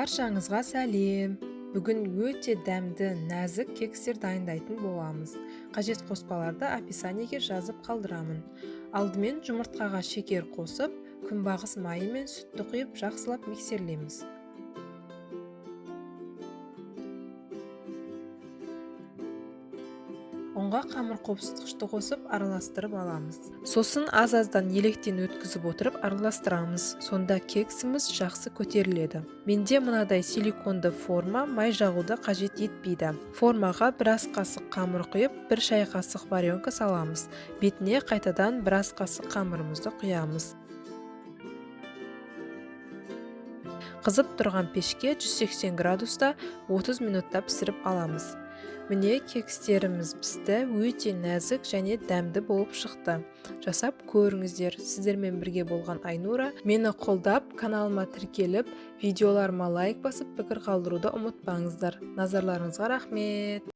Баршаңызға сәлем! Бүгін өте дәмді, нәзік кекстер дайындайтын боламыз. Қажет қоспаларды описаниеге жазып қалдырамын. Алдымен жұмыртқаға шекер қосып, күнбағыс майы мен сүтті құйып жақсылап миксерлейміз. Ұнға қамыр қопсытқышты қосып араластырып аламыз. Сосын аз-аздан електен өткізіп отырып араластырамыз. Сонда кексіміз жақсы көтеріледі. Менде мынадай силиконды форма, май жағуды қажет етпейді. Формаға біраз қасық қамыр құйып, бір шай қасық варенка саламыз. Бетіне қайтадан біраз қасық қамырымызды құямыз. Қызып тұрған пешке 180 градуста 30 минутта пісіріп аламыз. Міне, кекстеріміз пісті, өте нәзік және дәмді болып шықты. Жасап көріңіздер. Сіздермен бірге болған Айнура. Мені қолдап, каналыма тіркеліп, видеоларыма лайк басып, пікір қалдыруды ұмытпаңыздар. Назарларыңызға рахмет.